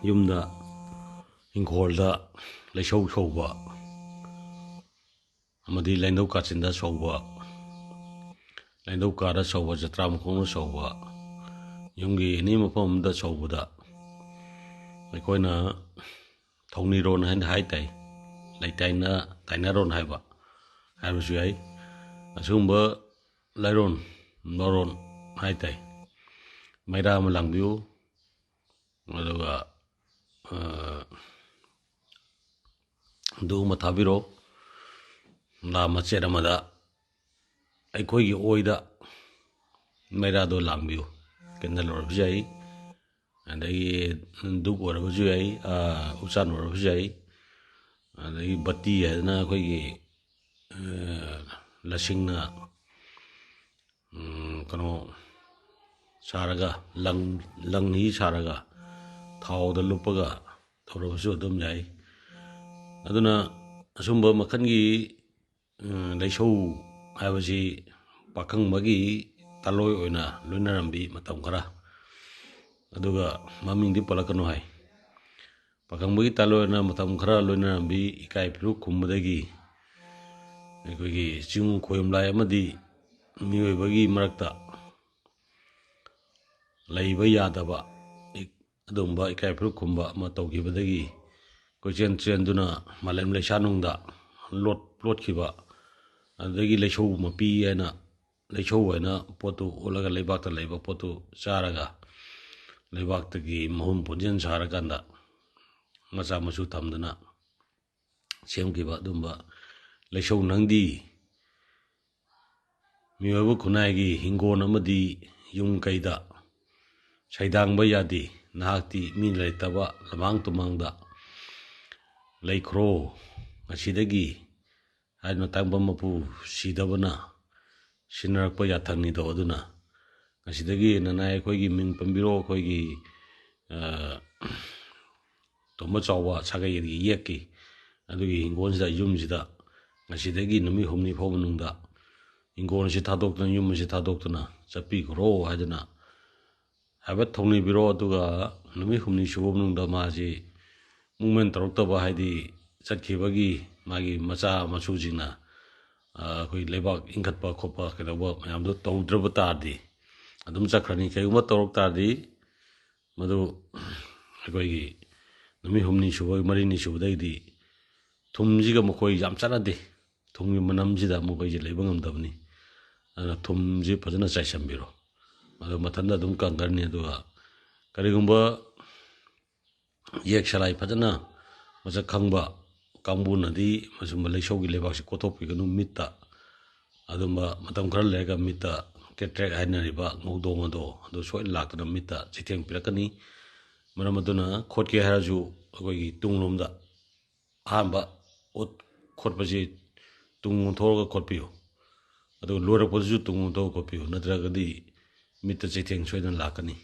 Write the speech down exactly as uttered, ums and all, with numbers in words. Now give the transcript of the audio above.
ꯌꯨꯝꯗ, ꯏꯪꯈꯣꯜꯗ ꯂꯩꯁꯧ ꯁꯧꯕ ꯑꯃꯗꯤ ꯂꯥꯏꯅꯧ ꯀꯥꯆꯤꯟꯗ ꯁꯧꯕ, ꯂꯥꯏꯅꯧ ꯀꯥꯗ ꯁꯧꯕ, ꯖꯇ꯭ꯔꯥ ꯃꯈꯣꯡꯗ ꯁꯧꯕ, ꯌꯨꯝꯒꯤ ꯑꯦꯅꯤ ꯃꯐꯝ ꯑꯃꯗ ꯁꯧꯕꯗ ꯑꯩꯈꯣꯏꯅ ꯊꯧꯅꯤꯔꯣꯟ ꯍꯥꯏꯅ ꯍꯥꯏ ꯇꯥꯏ, ꯂꯩꯇꯥꯏꯅ ꯇꯥꯏꯅꯔꯣꯟ ꯍꯥꯏꯕ ꯍꯥꯏꯕꯁꯨ ꯌꯥꯏ꯫ ꯑꯁꯤꯒꯨꯝꯕ ꯂꯥꯏꯔꯣꯟ ꯂꯣꯔꯣꯟ ꯍꯥꯏ ꯇꯥꯏ꯫ ꯃꯩꯔꯥ ꯑꯃ ꯂꯥꯡꯕꯤꯌꯨ, ꯑꯗꯨꯒ ꯙꯨꯞ ꯑꯃ ꯊꯥꯕꯤꯔꯣ꯫ ꯂꯥ ꯃꯆꯦꯠ ꯑꯃꯗ ꯑꯩꯈꯣꯏꯒꯤ ꯑꯣꯏꯗ ꯃꯩꯔꯥꯗꯣ ꯂꯥꯡꯕꯤꯌꯨ꯫ ꯀꯦꯟꯗꯜ ꯑꯣꯏꯔꯕꯁꯨ ꯌꯥꯏ, ꯑꯗꯒꯤ ꯙꯨꯞ ꯑꯣꯏꯔꯕꯁꯨ ꯌꯥꯏ, ꯎꯆꯥꯟ ꯑꯣꯏꯔꯕꯁꯨ ꯌꯥꯏ, ꯑꯗꯒꯤ ꯕꯠꯇꯤ ꯍꯥꯏꯗꯅ ꯑꯩꯈꯣꯏꯒꯤ ꯂꯁꯤꯡꯅ ꯀꯩꯅꯣ ꯁꯥꯔꯒ, ꯂꯪ ꯂꯪ ꯍꯤ ꯁꯥꯔꯒ ꯊꯥꯎꯗ ꯂꯨꯞꯄꯒ ꯇꯧꯔꯕꯁꯨ ꯑꯗꯨꯝ ꯌꯥꯏ꯫ ꯑꯗꯨꯅ ꯑꯁꯨꯝꯕ ꯃꯈꯜꯒꯤ ꯂꯩꯁꯧ ꯍꯥꯏꯕꯁꯤ ꯄꯥꯈꯪꯕꯒꯤ ꯇꯥꯂꯣꯏ ꯑꯣꯏꯅ ꯂꯣꯏꯅꯔꯝꯕꯤ ꯃꯇꯝ ꯈꯔ, ꯑꯗꯨꯒ ꯃꯃꯤꯡꯗꯤ ꯄꯜꯂꯛꯀꯅꯨ ꯍꯥꯏ꯫ ꯄꯥꯈꯪꯕꯒꯤ ꯇꯥꯂꯣꯏ ꯑꯣꯏꯅ ꯃꯇꯝ ꯈꯔ ꯂꯣꯏꯅꯔꯝꯕꯤ ꯏꯀꯥꯏ ꯐꯤꯔꯨꯛ ꯈꯨꯝꯕꯗꯒꯤ ꯑꯩꯈꯣꯏꯒꯤ ꯆꯤꯡ ꯈꯣꯏꯌꯨꯝ ꯂꯥꯏ ꯑꯃꯗꯤ ꯃꯤꯑꯣꯏꯕꯒꯤ ꯃꯔꯛꯇ ꯂꯩꯕ ꯌꯥꯗꯕ ꯑꯗꯨꯒꯨꯝꯕ ꯏꯀꯥꯏ ꯐꯤꯔꯨꯛ ꯈꯨꯝꯕ ꯑꯃ ꯇꯧꯈꯤꯕꯗꯒꯤ ꯀꯣꯏꯆꯦꯟ ꯆꯦꯟꯗꯨꯅ ꯃꯥꯂꯦꯝ ꯂꯩꯁꯥꯅꯨꯡꯗ ꯂꯣꯠ ꯂꯣꯠꯈꯤꯕ, ꯑꯗꯨꯗꯒꯤ ꯂꯩꯁꯧ ꯃꯄꯤ ꯍꯥꯏꯅ, ꯂꯩꯁꯧ ꯍꯥꯏꯅ ꯄꯣꯠꯇꯨ ꯑꯣꯜꯂꯒ ꯂꯩꯕꯥꯛꯇ ꯂꯩꯕ ꯄꯣꯠꯇꯨ ꯆꯥꯔꯒ ꯂꯩꯕꯥꯛꯇꯒꯤ ꯃꯍꯨꯝ ꯄꯨꯟꯁꯤꯟ ꯁꯥꯔꯀꯥꯟꯗ ꯃꯆꯥ ꯃꯁꯨ ꯊꯝꯗꯨꯅ ꯁꯦꯝꯈꯤꯕ ꯑꯗꯨꯝꯕ ꯂꯩꯁꯧ ꯅꯪꯗꯤ ꯃꯤꯑꯣꯏꯕ ꯈꯨꯟꯅꯥꯏꯒꯤ ꯍꯤꯡꯒꯣꯜ ꯑꯃꯗꯤ ꯌꯨꯝ ꯀꯩꯗ ꯁꯩꯗꯥꯡꯕ ꯌꯥꯗꯦ꯫ ꯅꯍꯥꯛꯇꯤ ꯃꯤ ꯂꯩꯇꯕ ꯂꯃꯥꯡ ꯇꯨꯃꯥꯡꯗ ꯂꯩꯈ꯭ꯔꯣ꯫ ꯉꯁꯤꯗꯒꯤ ꯍꯥꯏꯗꯨꯅ ꯇꯥꯡꯕ ꯃꯄꯨ ꯁꯤꯗꯕꯅ ꯁꯤꯟꯅꯔꯛꯄ ꯌꯥꯊꯪꯅꯤꯗꯣ꯫ ꯑꯗꯨꯅ ꯉꯁꯤꯗꯒꯤ ꯅꯅꯥꯏ ꯑꯩꯈꯣꯏꯒꯤ ꯃꯤꯡ ꯄꯟꯕꯤꯔꯣ, ꯑꯩꯈꯣꯏꯒꯤ ꯇꯣꯝꯕ ꯆꯥꯎꯕ ꯁꯥꯒꯩꯒꯤ ꯌꯦꯛꯀꯤ ꯑꯗꯨꯒꯤ ꯍꯤꯡꯒꯣꯜꯁꯤꯗ, ꯌꯨꯝꯁꯤꯗ ꯉꯁꯤꯗꯒꯤ ꯅꯨꯃꯤꯠ ꯍꯨꯝꯅꯤ ꯐꯥꯎꯕ ꯃꯅꯨꯡꯗ ꯍꯤꯡꯒꯣꯜ ꯑꯁꯤ ꯊꯥꯗꯣꯛꯇꯨꯅ, ꯌꯨꯝ ꯑꯁꯤ ꯊꯥꯗꯣꯛꯇꯨꯅ ꯆꯠꯄꯤꯈ꯭ꯔꯣ ꯍꯥꯏꯗꯨꯅ ꯍꯥꯏꯐꯦꯠ ꯊꯧꯅꯤꯕꯤꯔꯣ꯫ ꯑꯗꯨꯒ ꯅꯨꯃꯤꯠ ꯍꯨꯝꯅꯤ ꯁꯨꯕ ꯃꯅꯨꯡꯗ ꯃꯥꯁꯤ ꯃꯨꯞꯃꯦꯟ ꯇꯧꯔꯛꯇꯕ, ꯍꯥꯏꯗꯤ ꯆꯠꯈꯤꯕꯒꯤ ꯃꯥꯒꯤ ꯃꯆꯥ ꯃꯁꯨꯁꯤꯡꯅ, ꯑ, ꯑꯩꯈꯣꯏ ꯂꯩꯕꯥꯛ ꯏꯟꯈꯠꯄ ꯈꯣꯠꯄ ꯀꯩꯗꯧꯕ ꯃꯌꯥꯝꯗꯣ ꯇꯧꯗ꯭ꯔꯕ ꯇꯥꯔꯗꯤ ꯑꯗꯨꯝ ꯆꯠꯈ꯭ꯔꯅꯤ꯫ ꯀꯩꯒꯨꯝꯕ ꯇꯧꯔꯛ ꯇꯥꯔꯗꯤ ꯃꯗꯨ ꯑꯩꯈꯣꯏꯒꯤ ꯅꯨꯃꯤꯠ ꯍꯨꯝꯅꯤ ꯁꯨꯕ, ꯃꯔꯤꯅꯤ ꯁꯨꯕꯗꯒꯤꯗꯤ ꯊꯨꯝꯁꯤꯒ ꯃꯈꯣꯏ ꯌꯥꯝ ꯆꯥꯟꯅꯗꯦ꯫ ꯊꯨꯝꯒꯤ ꯃꯅꯝꯁꯤꯗ ꯃꯈꯣꯏꯁꯦ ꯂꯩꯕ ꯉꯝꯗꯕꯅꯤ꯫ ꯑꯗꯨꯅ ꯊꯨꯝꯁꯤ ꯐꯖꯅ ꯆꯥꯏꯁꯤꯟꯕꯤꯔꯣ, ꯃꯗꯨ ꯃꯊꯟꯇ ꯑꯗꯨꯝ ꯀꯪꯈ꯭ꯔꯅꯤ꯫ ꯑꯗꯨꯒ ꯀꯔꯤꯒꯨꯝꯕ ꯌꯦꯛ ꯁꯂꯥꯏ ꯐꯖꯅ ꯃꯁꯛ ꯈꯪꯕ ꯀꯥꯡꯕꯨꯅꯗꯤ ꯃꯁꯨꯝꯕ ꯂꯩꯁꯧꯒꯤ ꯂꯩꯕꯥꯛꯁꯤ ꯀꯣꯠꯊꯣꯛꯄꯤꯒꯅꯨ ꯃꯤꯠꯇ꯫ ꯑꯗꯨꯝꯕ ꯃꯇꯝ ꯈꯔ ꯂꯩꯔꯒ ꯃꯤꯠꯇ ꯀꯦꯇ꯭ꯔꯦꯛ ꯍꯥꯏꯅꯔꯤꯕ ꯉꯧꯗꯣꯡ ꯑꯗꯣ ꯑꯗꯨ ꯁꯣꯏꯗꯅ ꯂꯥꯛꯇꯨꯅ ꯃꯤꯠꯇ ꯆꯩꯊꯦꯡ ꯄꯤꯔꯛꯀꯅꯤ꯫ ꯃꯔꯝ ꯑꯗꯨꯅ ꯈꯣꯠꯀꯦ ꯍꯥꯏꯔꯁꯨ ꯑꯩꯈꯣꯏꯒꯤ ꯇꯨꯡꯂꯣꯝꯗ ꯑꯍꯥꯟꯕ ꯑꯣꯠ ꯈꯣꯠꯄꯁꯤ ꯇꯨꯡ ꯑꯣꯟꯊꯣꯛꯑꯒ ꯈꯣꯠꯄꯤꯌꯨ꯫ ꯑꯗꯨꯒ ꯂꯣꯏꯔꯛꯄꯗꯁꯨ ꯇꯨꯡ ꯑꯣꯟꯊꯣꯛꯑꯒ ꯈꯣꯠꯄꯤꯌꯨ, ꯅꯠꯇ꯭ꯔꯒꯗꯤ ꯃꯤꯠꯇ ꯆꯩꯊꯦꯡ ꯁꯣꯏꯗꯅ ꯂꯥꯛꯀꯅꯤ꯫